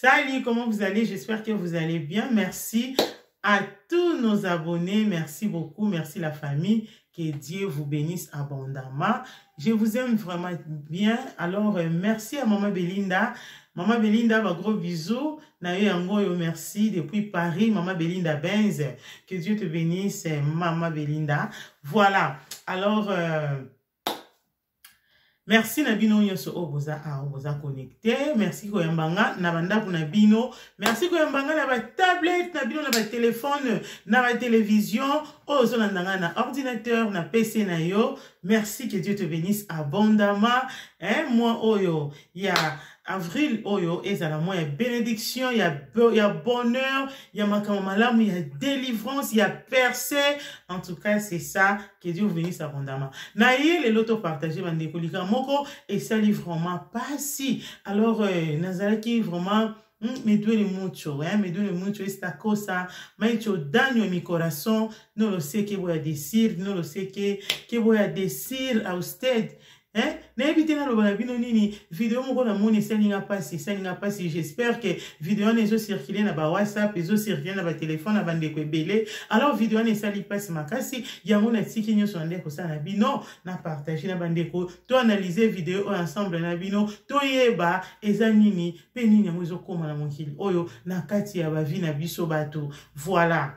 Salut, comment vous allez? J'espère que vous allez bien. Merci à tous nos abonnés. Merci beaucoup. Merci la famille. Que Dieu vous bénisse abondamment. Je vous aime vraiment bien. Alors, merci à Maman Belinda. Maman Belinda, bah, gros bisous. Na yo yango yo, merci depuis Paris, Maman Belinda Benz. Que Dieu te bénisse, Maman Belinda. Voilà. Alors, merci na bino nyonso oyo boza awa, boza connecté. Merci koyamba nga na bandako na bino. Merci koyamba nga na batablette na bino, na batelefone, na batelevizio oyo ozolanda nga na ordinateur, na PC na yo. Merci, que Dieu te bénisse abondamment. Hein, moi oyo ya avril oyo ezala mwa ya bénédiction, ya bonheur, ya makambo malamu, ya délivrance, ya percée. En tout cas, c'est ça. Que Dieu vous bénisse abondamment. Na ye lelo topartage, bandeko, likambo moko esali vraiment pasi. Alors nazalaki vraiment, me duele mucho, eh, me duele mucho esta cosa, me ha hecho daño en mi corazón, no lo sé qué voy a decir, no lo sé qué voy a decir a usted. Hein? Nayebi te naloba na bino nini. Video moko namoni esalinga mpasi, esalinga mpasi. J'espère que video wana ezocircule na bawhatsapp, ezocircule na batelefone na bandeko ebele. Alors video wana esali mpasi makasi. Yango natiki nyonso na nde kosala na bino, na partage na bandeko, toanalyse video oyo ensemble na bino, toyeba eza nini mpe nini yango ezokóma na mokili oyo na kati ya bavie na biso bato. Voilà.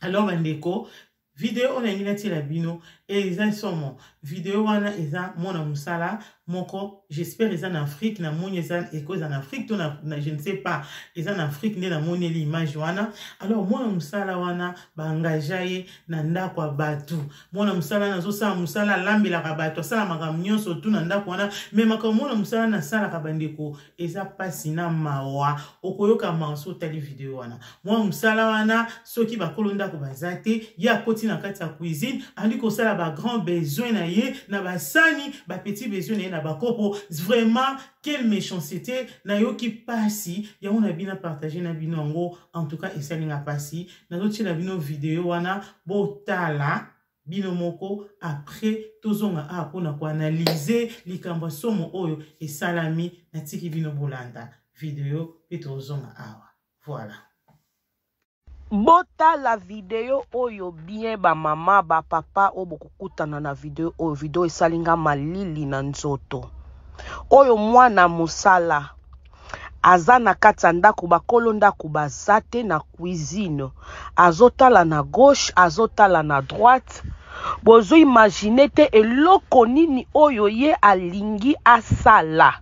Alors bandeko, video oyo nalingi natiela bino eza somo. Video wana eza mwana mosala moko, j'espère eza na Afrique. Namoni eza eko eza na Afrique to na, je ne sais pas, eza na Afrique nde namoneli image wana. Alors mwana mosala wana, baengager ye na ndako ya bato. Mwana mosala wana azosala mosala, alambelaka bato, asala makambo nyonso tu na ndako wana. Mais makambo mwana mosala wana asalaka, bandeko, eza mpasi na mawa. Okoyoka mawa so otali video wana. Mwana mosala wana, soki bakolo ndako baza te, ye akoti na kati ya cuisine, andi kosala bagrand besoin na ye na basani, bapetit besoin na ye na bakopo. Vraiment, quelle méchanceté! Nayoki mpasi, yango na bino partage na bino yango. En tout cas, esalinga mpasi. Nazotiela bino video wana, botala bino moko. Après tozonga awa mpona koanalyse likambo ya somo oyo esalami. Natiki bino bolanda video mpe tozonga awa. Voilà. Botala video oyo bien, bamama, bapapa oyo bokokutana na video oyo. Video esali nga malili na nzoto. Oyo mwana mosala aza na kati ya ndako, bakolo ndako baza te, na cuisine, azotala na gauche, azotala na droite. Bozoimagine te eloko nini oyo ye alingi asala.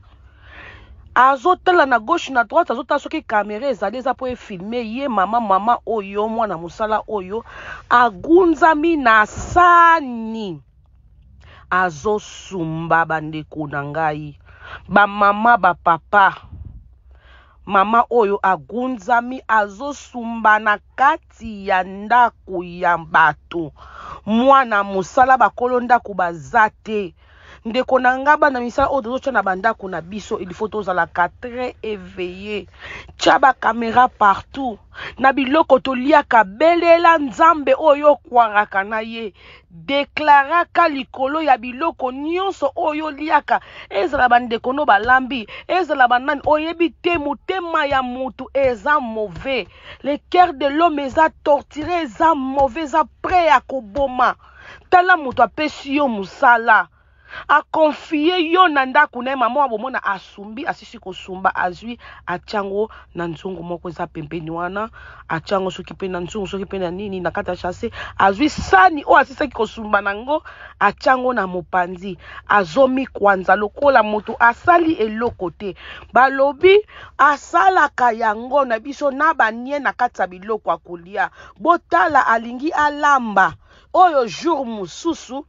Azotala na gauche, na droite, azotala soki kamera ezali, eza mpo efilme ye. Mama oyo, mwana mosala oyo agunzami na sani, azosumba. Bandeko na ngai, bamama, bapapa, mama oyo agunzami, azosumba na kati ya ndako ya bato. Mwana mosala, bakolo ndako baza te. Ndeko na nga, bana misala oyo tozotya na bandako na biso, il faut tozalaka très éveillé. Tia bakamera partout na biloko toliaka. Belela Nzambe oyo okwaraka na ye, deklaraka likolo ya biloko nyonso oyo oliaka. Ezala bandeko no balambi, ezala banani, oyebi te. Motema ya motu eza mauvais. Le cœur de l'homme eza torturé, eza mauvais, eza prêt ya koboma. Tala, moto apesi yo mosala, akonfie yo na ndako na ye. Mama wa bomona asumbi, asisi kosumba, azwi, atiango na nzungu moko eza pembeni wana, atiango soki mpe na nzungu, soki mpe na nini, na kati ya sachet. Azwi sani oyo asisaki kosumba nango, atiango na mopanzi, azomikwanza lokola moto asali eloko te. Balobi asalaka yango na biso na banie na kati ya biloko ya kolia. Botala, alingi alamba oyo jour mosusu,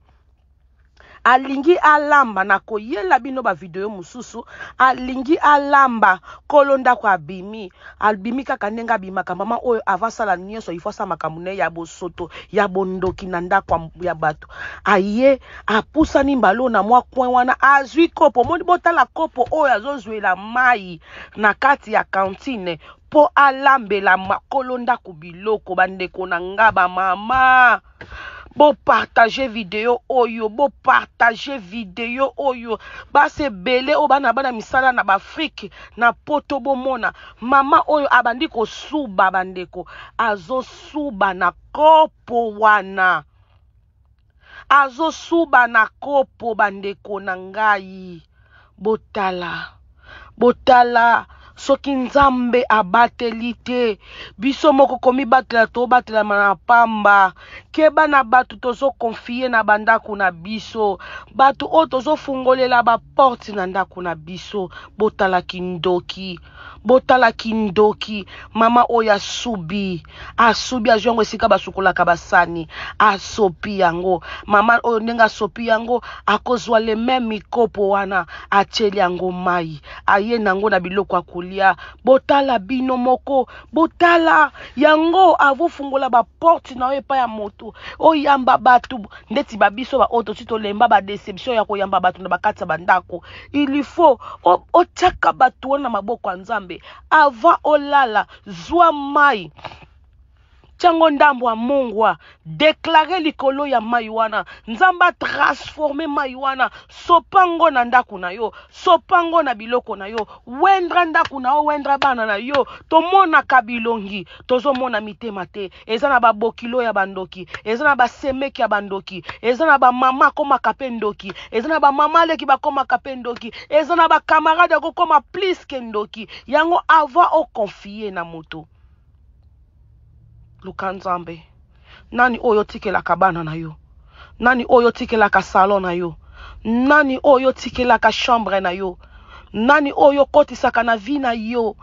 alingi alamba na koyela bino bavideo mosusu. Alingi alamba, kolo ndako abimi, abimi kaka ndenge abimaka. Mama oyo ava asala nyonso, ifo asala makambo na ye ya bosoto, ya bondoki na ndako ya bato. Aye, apusani mbalo na mwa coin wana, azwi kopo. Moni, botala kopo oyo azozwela mai na kati ya cantine mpo alambela makolo ndako biloko. Bandeko na nga, bamama, Bopartage video oyo, bopartage video oyo. Basi ebele oyo bana bana misala na baafrike na poto, bomona mama oyo abandi kosuba, bandeko, azosuba na kopo wana, azosuba na kopo. Bandeko na ngai, botala, botala. Soki Nzambe abateli te, biso moko komibatela, tobatelama na pamba. Keba na bato tozokonfie na bandako na biso, bato oyo tozofungolela baporte na ndako na biso. Botala kindoki, botala kindoki. Mama oyo asubi, asubi, azwi yango esika basukolaka basani, asopi yango. Mama oyo, ndenge asopi yango, akozwa le même mikopo wana, atieli yango mai, aye nango na biloko ya kolia. Botala bino moko, botala yango. Avofungola baporte na yo epai ya moto, oyamba bato ndeti babiso baoyo tosi tolemba badéception ya koyamba bato na bakati ya bandako. Il faut otiaka bato wana na maboko ya Nzambe. Avant olala, zwa mai, tiango ndambo ya mongwa, déclare likolo ya mai wana, Nzambe atransforme mai wana. Sopango na ndako na yo, sopango na biloko na yo, wendra ndako na yo, wendra bana na yo. Tomonaka bilongi, tozomona mitema te. Eza na babokilo ya bandoki, eza na basemeki ya bandoki, eza na bamama akomaka mpe ndoki, eza na bamama aleki bakomaka mpe ndoki, eza na bakamarade akokoma plus que ndoki. Yango, avant oconfie na moto, luka Nzambe. Nani oyo otikelaka bana na yo? Nani oyo otikelaka salon na yo? Nani oyo otikelaka chambre na yo? Nani oyo okotisaka na vie na yo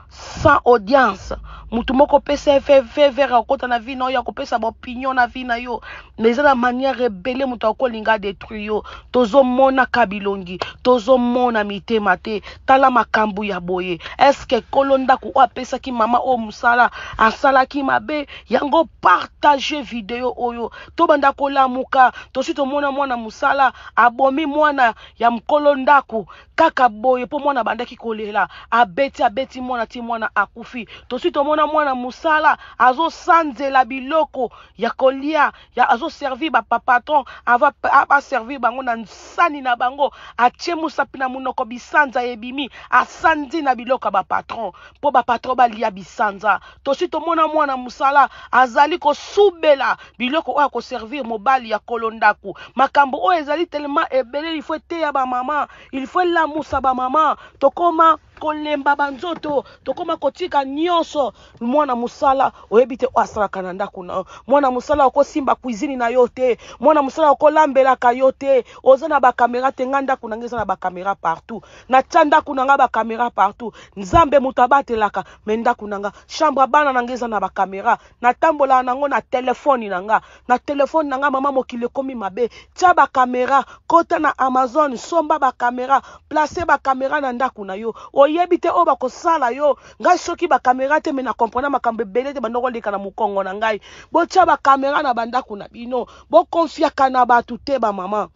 sans audience? Motu moko opesa faveur akota na vie na yo, akopesa baopinion na vie na yo, mais eza na manière ebele moto akolinga adétruire yo. Tozomonaka bilongi, tozomona mitema te. Tala makambo ya boye. Eske kolo ndako oyo apesaki mama oyo mosala asalaki mabe? Yango, partage video oyo, tobanda kolamuka. Tosi tomona mwana mosala abomi mwana ya mokolo ndako kaka boye mpo mwana abandaki kolela, abeti, abeti mwana ti mwana akufi. Tosi tomona mwana mosala azosanzela biloko ya kolia ya azoservir bapatron, ava aservir bango na nsani na bango, atie mosapi na monoko, bisanza ebimi, asandi na biloko ya bapatron mpo bapatron balia bisanza. Tosi tomona mwana mosala azali kosubela biloko oyo akoservir mobali ya kolo ndako. Makambo oyo ezali tellement ebele. Il faut eteya bamama, il faut elamusa bamama. Tokoma kolemba banzoto, tokoma kotika nyonso. Mwana mosala, oyebi te oyo asalaka na ndako na yo. Mwana mosala okosimba cuisine na yo te, mwana mosala okolambelaka yo te. Oza na bakamera te. Ngai, ndako na ngai eza na bakamera partout. Natya ndako na ngai bakamera partout. Nzambe moto abatelaka, mais ndako na nga, chambre ya bana na ngai eza na bakamera. Natambolaka nango na telefone na nga, na telefone na nga. Mama, mokili ekomi mabe. Tia bakamera, kota na Amazon, somba bakamera, place bakamera na ndako na yo. Oyebi te oyo bakosala yo. Ngai, soki bakamera te, mais na comprendre makambo ebele te bando koleka na mokongo na ngai. Botia bakamera na bandako na bino, bokonfiaka na bato te. Bamama,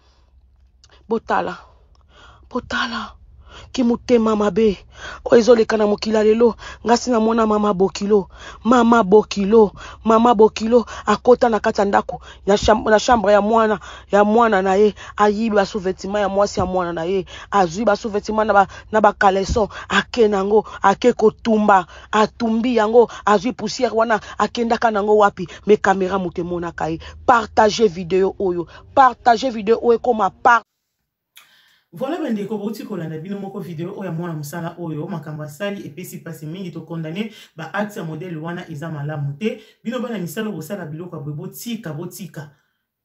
botala, botala kimotema mabe oyo ezoleka na mokili ya lelo. Ngasi namona mama bokilo, mama bokilo, mama bokilo akota na kati ya ndako, na chambre ya mwana na ye, ayibi basous-vêtement ya mwasi ya mwana na ye, azwi basous-vêtement na bacaleçon, ake nango, ake kotumba, atumbi yango, azwi poussière wana, akendaka nango wapi? Mais kamera moto emonaka ye. Partage video oyo, partage video oyo, ekoma par Voilà, bandeko, bauti kolanda bino moko video oyo ya mwana mosala oyo. Makambo asali epesi mpasi mingi. Tokondane baacte ya modèle wana, eza malamu te. Bino bana misala, bosala biloko ya boye, botika, botika.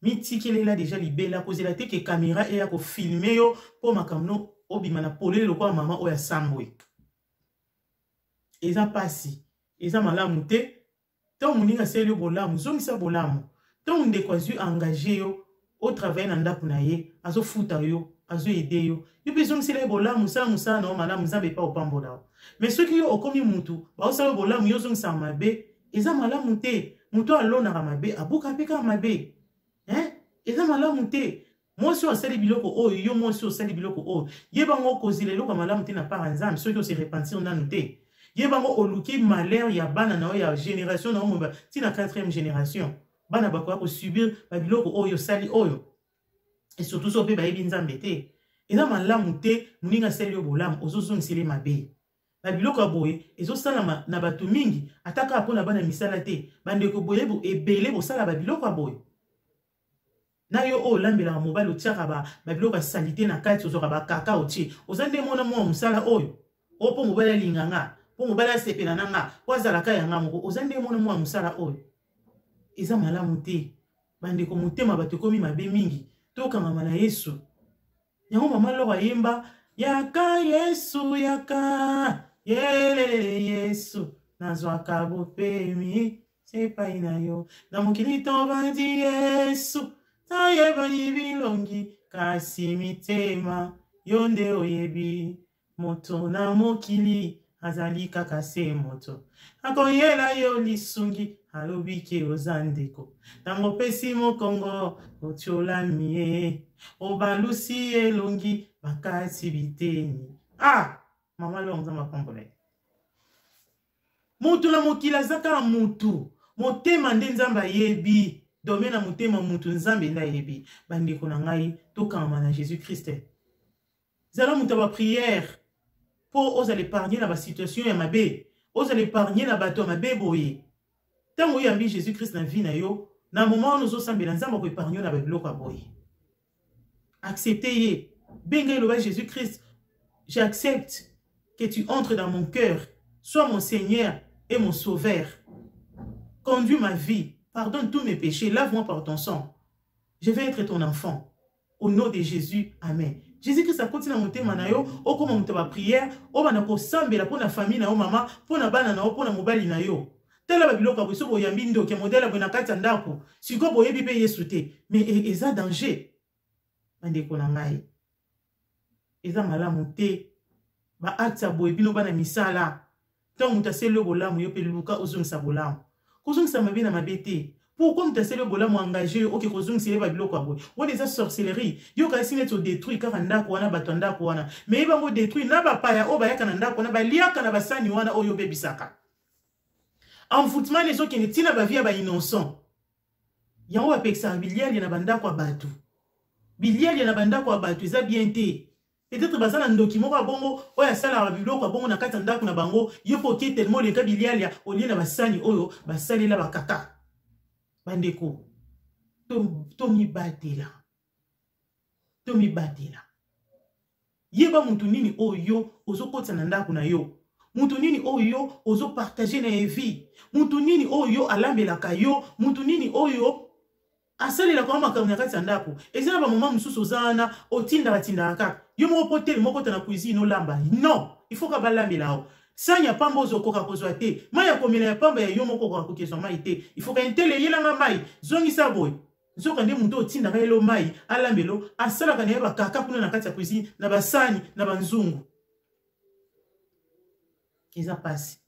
Mitikelela déjà libela, kozela te que kamera eya kofilme yo mpo makambo no obima na polele lokola mama oyo asambwe. Eza mpasi, eza malamu te. Ntango moninga asali yo bolamu, zongisa bolamu. Ntango ndeko azwi engage yo otravaille na ndako na ye, azofuta yo, azoaider yo, yo mpe ezongisela ye bolamu. Sala mosala na yo malamu, Nzambe epa opambola yo. Mais soki yo okomi mutu baosala yo bolamu, yo ozongisaka mabe, eza malamu te. Moto alonaka mabe, abuka mpe kaka mabe, hein? Eza malamu te. Mwasi oyo asali biloko oyo, yo mwasi oyo osali biloko oyo, yebango kozela eloko ya malamu te na part ya Nzambe soki ose repentir nanu te. Yebango oluki malheur ya bana na yo, ya génération na yo mobimba, ntina 4e génération. Bana bakoya kosubir babiloko oyo osali oyo, et surtout so mpe bayebi Nzambe te. Eza malamu te. Moninga asali yo bolamu, ozozongisele mabe. Babiloko ya boye ezosalama na bato mingi, ata kaka mpona bana misala te. Bandeko, boye ebele bosala babiloko ya boye na yo oyo olambelaka mobali, otiaka babiloko ya saleté na kati, ozwaka bakaka otie. Oza nde mona mwa mosala oyo oyo mpo mobali alinga nga, mpo mobali asepela na nga, mpo azalaka yanga moko. Oza nde mona mwa mosala oyo eza malamu te. Bandeko, motema bato ekomi mabe mingi. Tokangama na Yesu. Yango mama Loro ayemba: "Yaka Yesu, yaka yelelele Yesu, nazwaka bopemi epai na yo. Na mokili tobandi Yesu, toyebani bilongi, kasi mitema yo nde oyebi. Moto na mokili azali kaka se moto, akoyela yo lisungi, alobi ke oza ndeko. Ntango opesi mokongo, otiolami ye, obalusi elongi, bakati biteni." Ah, mama Loro, Nzambe apambola ye. Moto na mokili aza kaka motu, motema nde Nzambe ayebi. Domaine na motema motu, Nzambe nde ayebi. Bandeko na ngai, tokangama na Jésus Christ. Zala moto ya baprière mpo ozala épargne na basituation ya mabe, ozala épargne na bato ya mabe boye. Ntango oyambi Jésus Christ na vie na yo, na moment wana ozosambela, Nzambe akoépargne yo na babiloko ya boye. Accepte ye, benga, eloba: "Jésus Christ, j'accepte que tu entres dans mon cœur. Sois mon Seigneur et mon Sauveur. Conduis ma vie, pardonne tous mes péchés, lave-moi par ton sang. Je vais être ton enfant. Au nom de Jésus, amen." Jésus Christ akoti na motema na yo, okóma moto ya baprière, obanda kosambela mpo na famille na yo, mama, mpo na bana na yo, mpo na mobali na yo. Tala babiloko ya boye, so boyambi ndoki ya modèle boye na kati ya ndako, sikoyo boyebi mpe Yesu te, mais eza danger. Bandeko na ngai, eza malamu te baacte ya boye. Bino bana misala, ntango moto asali yo bolamu, yo mpe luka ozongisa bolamu. Kozongisa mabe na mabe te. Pourquoi moto asali yo bolamu, engage yo, oke kozongisa ye babiloko ya boye? Wana eza sorcellerie. Yo kasi neti odétruire kaka ndako wana, bato ya ndako wana, mais yebango, odétruire na bapaya oyo bayaka na ndako wana, baliaka na basani wana oyo obebisaka. Envoûtement ezokende ntina bavie ya bainnocent. Yango bapekisaka bilialia na bandako ya bato. Bilialia na bandako ya bato eza bien te. Peut-être baza na ndoki moko ya bongo oyo asalaka biloko ya bongo na kati ya ndako na bango. Yo mpo okie tellement oleka bilialia, olie na basani oyo basalela bakaka. Bandeko, tomibatela, tomibatela. Yeba mutu nini oyo ozokotisa na ndako na yo, mutu nini oyo ozopartage na ye vie, mutu nini oyo alambelaka yo, mutu nini oyo asalelaka yo makambo na kati ya ndako. Eza na bamoma mosusu oza wana, otindaka tindaka kaka yo moko po tele moko ta na cuisine olamba. Non, il faut ka balambela yo. Sani ya pamba ozokoka kozwa te, mai ya komela ya pamba ya yo moko okoka kokezwa mai te. Il faut ka intele eyelanga mai, zongisa boye. Nzoka nde moto otindaka yelo mai alambelo, asalaka na ye bakaka kuna na kati ya cuisine, na basani, na banzungu. Eza pasi.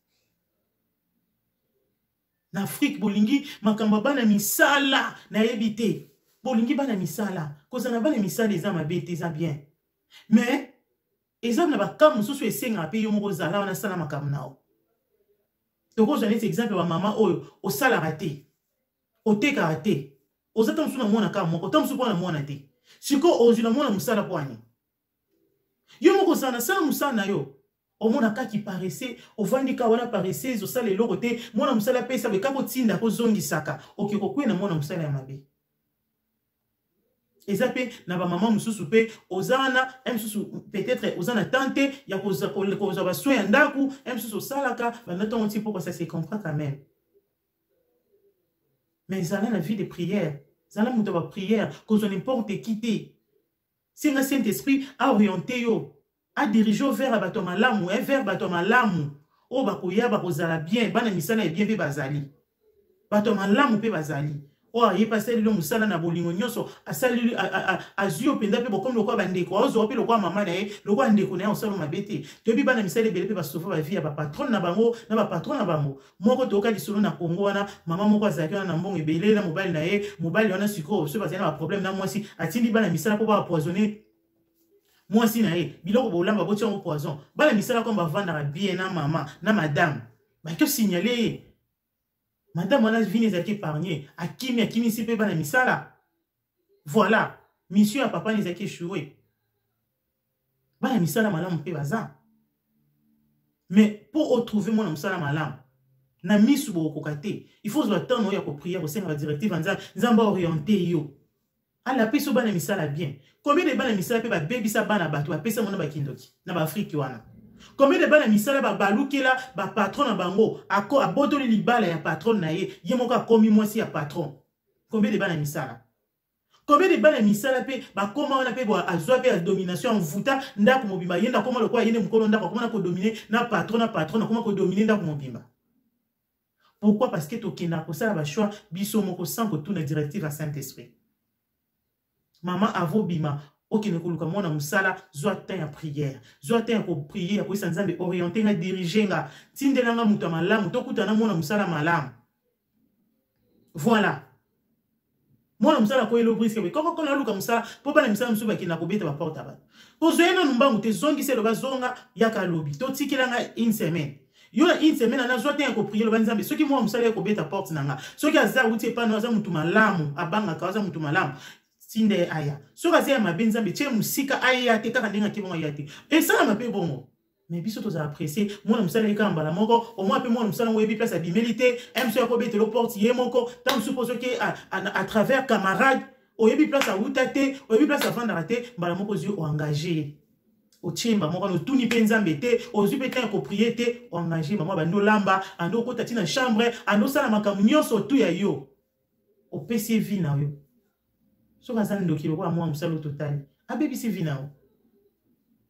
Na Afrique, bolingi makambo ya bana misala, nayebi te. Bolingi bana misala. Kozala na bana misala eza mabe te, eza bien, mais eza na baka mosusu esengaka mpe yo moko ozala wana, asala makambo na yo. Tokozwa neti exemple, bamama oyo osalaka te, otekaka te, oza ta mosusu na mwana kaka moko, ta mosusu mpo na mwana te. Sikoyo ozwi na mwana mosala mpo ani? Yo moko ozala na sala mosala na yo. Omona kaki paresse, ovandi kaka wana paresseuse, osala eloko te. Mwana mosala apesa boye kaka, otinda, kozongisaka, oke kokwea na mwana mosala ya mabe. Eza mpe na bamama mosusu mpe oza wana, mosusu peut-être oza na temps te ya kozwa basoin ya ndako, mosusu osalaka banda ntongo ti pokwa. Ça se comprend quand même, mais ezala na vie de prière, zala moto ya baprière. Kozwa n'importe qui te. Senga Saint Esprit aoriente yo, adirige yo vers bato ya malamu, vers bato ya malamu oyo bakoya, bakozala bien. Bana misala ya bien mpe bazali, bato ya malamu mpe bazali, oyo ayebi asaleli yo mosala na bolingo nyonso, asaleli, azwi yo mpenza mpe bokomi lokola bandeko, azwa mpe lokola mama na ye, lokola ndeko na ye, osala mabe te. Toyebi bana misala ebele mpe basauva bavie ya bapatron na bango na bapatron na bango. Moko toyoka lisolo na Kongo wana, mama moko azalaki wana na mbongo ebele na mobali na ye. Mobali wana sikoyo, soki bazali na baproblème na mwasi, atindi bana misala mpo baempoisonne mwasi na ye. Biloko bolamba, botia yango poison. Bana misala, comme bavandaka bien na mama na madame, baki osignale ye. Madame wana vini ezalaki épargne, akimi, akimisi mpe bana misala. Voilà, mission ya papa ezalaki échoué. Bana misala malamu mpe baza, mais mpo otrouve mwana mosala malamu na misu bokokoka te. Il faut ozwa temps na oyo ya koprier, kosenga badirective ya Nzambe, Nzambe aoriente yo, alapesi yo bana misala bien. Combien de bana misala mpe babebisa bana bato, bapesa mona bakindoki na baAfrike wana? Combien de bana misala babalukela bapatron na bango, abotoli libala ya patron na ye, ye moko akomi mwasi ya patron? Combien de bana misala, combien de bana misala mpe bakóma wana mpe azwa mpe ya domination, mvuta ndako mobimba, ye nde akóma lokola ye nde mokolo ndako, akóma na kodominer na patron, na patron akóma kodominer ndako mobimba? Pourquoi? Parce que tokendaka kosala bachoix biso moko sans kotuna directive ya Saint Esprit. Mama, avobima okende koluka mwana mosala, zwa temps ya prière, zwa temps ya koprier, ya koyesa Nzambe: oriente nga, dirige nga, tindela nga moto ya malamu, tokutana mwana mosala malamu. Voilà, mwana mosala akoyela briske boye koko kona aluka mosala, mpo bana misala mosusu bakenda kobeta baporte ya bato. Kozwa ye nanu mbangu te, zongisa, eloba zonga, yaka alobi totikelanga une semaine. Yo na une semaine ana zwa te ya koprier, loba: Nzambe, soki mwana mosala ye kobeta porte na nga, soki aza wuti epano, aza mutu malamu, abangaka, aza mutu malamu, tinda ye aya. Soki aza ya mabe, Nzambe, tie mosika, aya te. Kaka ndenge ake bongo, aya te. Esalama mpe bongo, mais biso tozala pressé. Mwana mosala ye kaka mbala moko, omoi mpe mwana mosala ngo oyebi place abimeli te. Mosu ya kobetela porte ye moko, ntango mosusu mpo soki à travers camarade, oyebi place awuta te, oyebi place avandaka te. Mbala moko ozwi, oengage ye, otie mama wana, otuni mpe Nzambe te, ozwi mpe temps ya koprier te, oengage mama, bandi olamba, andi okota ntina chambre, andi osala makambo nyonso tu ya yo, opesi ye vie na yo. Soki aza ndoki lokola mwana mosala oyo totali, abebisi vie na yo.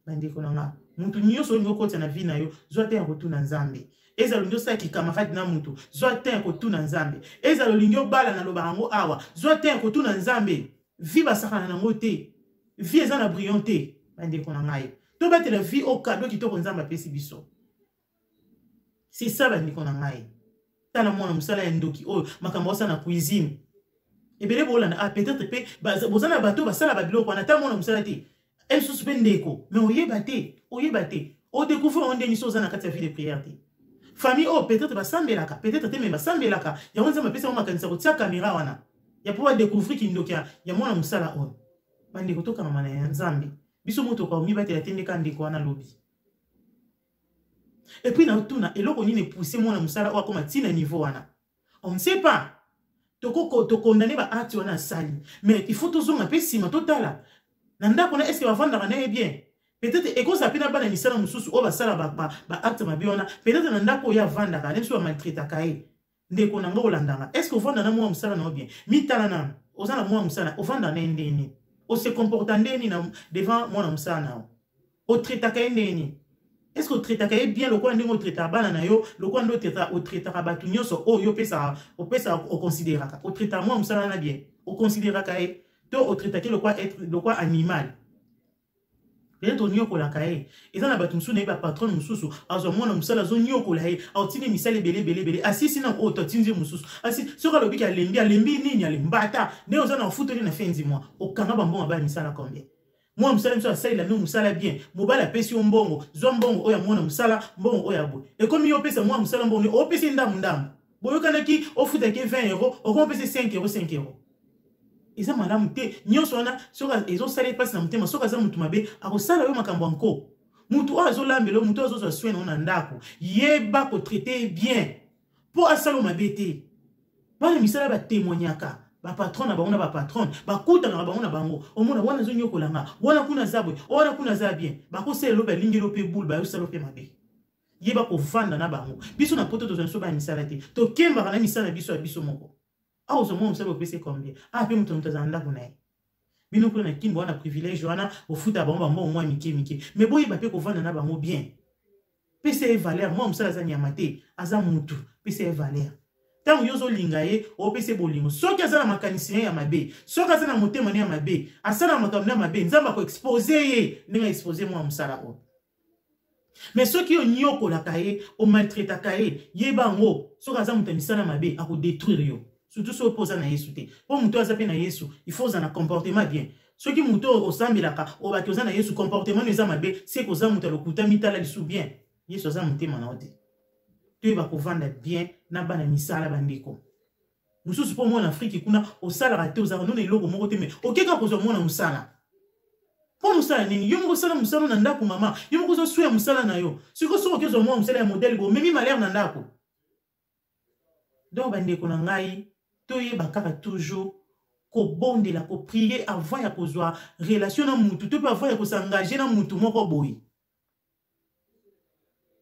Bandeko na nga, mutu nyonso olingi okotisa na vie na yo, zwa te ya kotuna Nzambe. Ezala olingi osala camarade na mutu, zwa te ya kotuna Nzambe. Ezala olingi obala, nalobaka yango awa, zwa te ya kotuna Nzambe. Vie basakana nango te, vie eza na brillant te. Bandeko na ngai, tobatela vie oyo, cadeau kitoko Nzambe apesi biso. C'est ça, bandeko na ngai. Tala mwana mosala ya ndoki oyo, makambo osala na cuisine ebele. Bolanda, ah, peut-être mpe boza na bato basala babiloko wana, ata mwana mosala te, lisusu mpe ndeko, mais oyeba te, oyeba te, odécouvrir yango ndenge so oza na kati ya vie de prière te. Famille oyo peut-être basambelaka, peut-être te, mais basambelaka yango. Nzambe apesi yango makanisa kotia caméra wana ya mpo badécouvrir kindoki ya mwana mosala oyo. Bandeko, tokangama na ya Nzambe. Biso moto omibatela te ndeka ndeko wana lobi. Et puis natuna, eloko nini epousse mwana mosala oyo akóma ntina niveau wana? On ne sait pas. Tokondane baacte wana asali, mais il faut tozonga mpe nsima, totala na ndako na est-ce bavandaka na ye bien. Peut-être ekozala mpe na bana misala mosusu oyo basala baacte mabe wana. Peut-être na ndako oyo avandaka nde biso bamaltraitaka ye. Ndeko na nga olandanga, est ce que ovanda na mwana mosala na yo bien? Mitala nano, oza na mwana mosala, ovanda na ye ndeni? Ose comporta ndeni na devant mwana mosala na yo? Otraitaka ye ndeni? Est ce que otraitaka ye bien lokola ndenge otraitaka bana na yo, lokola nde otraitaka bato nyonso oyo opesaka, opesaka, oconsidéraka? Otraitaka mwana mosala na bien, oconsidéraka ye, to otraitaka ye lokola être, lokola animal? Peut-être onyokolaka ye. Eza na bato mosusu, na ye bapatron mosusu azwa mwana mosala, azonyokola ye, aotindi misala ebele ebele ebele, asisi na oyo totindi ye mosusu asi. Soki alobiki alembi, alembi nini? Alembata nde oza na ofutoli na fin du mois, okanga bambongo baya misala combien? Mwana mosala mosusu asalela no mosala bien, mobali apesi yo mbongo, zwa mbongo oyo ya mwana mosala, mbongo oyo ya boye. Ekomi yo opesa mwana mosala mbongo, opesi ndambu ndambu. Boyokanaki ofutaki 20 euro, okoma opesi 5 euro, 5 euro. Eza malamu te nyonso wana. Soki ezosala mpasi na motema, soki aza motu mabe, akosala yo makambo ya nko. Motu oyo azolambela yo, motu oyo azozwa soin na yo na ndako, yeba kotraiter ye bien mpo asala yo mabe te. Bana misala batémoignaka bapatron na bango na bapatronne, bakutanaka bango na bango, omona wana azonyokolanga, wana kuna aza boye, wana kuna aza bien. Bakosalela balingeli yo mpe bule, bayosala mpe mabe. Yeba kovanda na bango. Biso na Poto tozwa biso baya misala te, tokembaka na misala na biso ya biso moko. Awa ozwa mwa mosala, opesi combien? Ah, mpe moto azala ndako na ye. Bino kuna na Kimbo wana, privilège wana, ofuta bango bambongo mwa mike mike, mais boyeba mpe kovanda na bango bien. Pesa ye valeur. Mwa mosala aza nyama te, aza mutu. Pesa ye valeur. Ntango yo ozolinga ye, opesa ye bolingo. Soki aza na makanisi na ye ya mabe, soki aza na motema na ye ya mabe, asala makambo na ya mabe, Nzambe akoexpose ye ndenge aexpose mwa mosala oyo. Mais soki onyokolaka ye, omaltraitaka ye, yeba yango, soki aza moto ya misala mabe, akodétruire yo. Surtout soki mpo oza na Yesu te. Mpo moto aza mpe na Yesu, il faut oza na comportement bien. Soki moto oyo osambelaka, obaki oza na Yesu, comportement no eza mabe, seke oza moto ya lokuta. Mitala lisu bien, Yesu aza motema na yo te. Toyeba kovanda bien na bana misala, bandeko mosusu, mpo mwana Afriki kuna osalaka te, ozalaka nona eloko moko te, me okeka kozwa mwana mosala mpo mosala nini? Yo moko osala mosala na ndako, mama, yo moko ozoswya mosala na yo. Sikoyo soki okezwa mwana mosala ya modele bo omemi malere na ndako. Donc bandeko na ngai, toyeba kaka toujours kobondela, koprier avant ya kozwa relation na mutu to mpe avant ya kosengage na mutu moko boye.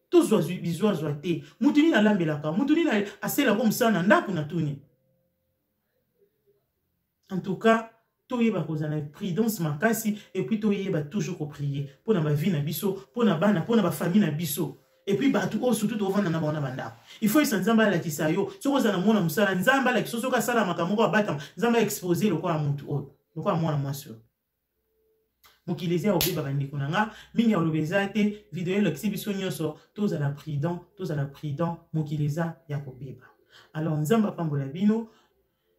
Tozwa bizwazwa te. Mutu nini alambelaka, mutu nini aselaka mosala na ndako? Na tuni. En tout cas, toyeba kozala na prudence makasi, et puis toyeba toujours koprier mpo na bavie na biso, mpo na bana, mpo na bafamille na biso, et puis bato oyo surtout tovanda na bango na bandako. Il faut esa Nzambe alakisa yo soki ozala na mwana mosala, Nzambe alakisa soki asalamaka moko abatama, Nzambe aexpose lokola motu oyo, lokola mwana mwasi oyo. Mokili eza ya kobeba, bandeko na nga. Mingi ya koloba eza te. Video elakisi biso nyonso, tozala prudent, tozala prudent. Mokili eza ya kobeba. Alors Nzambe apambola bino.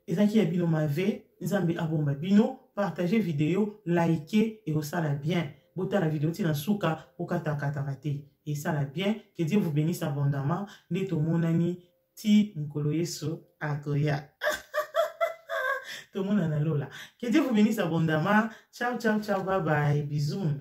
Ezalaki ya bino Mave. Nzambe abomba bino. Partage video, like, ekosala bien. Botala video ntina suka, okatakataka te, esala bien. Que Dieu vous bénisse abondamment. Nde tomonani ti mokolo Yesu akoya, tomonana lola. Que Dieu vous bénisse abondamment. Ciao, ciao, ciao, bye bye, bisous.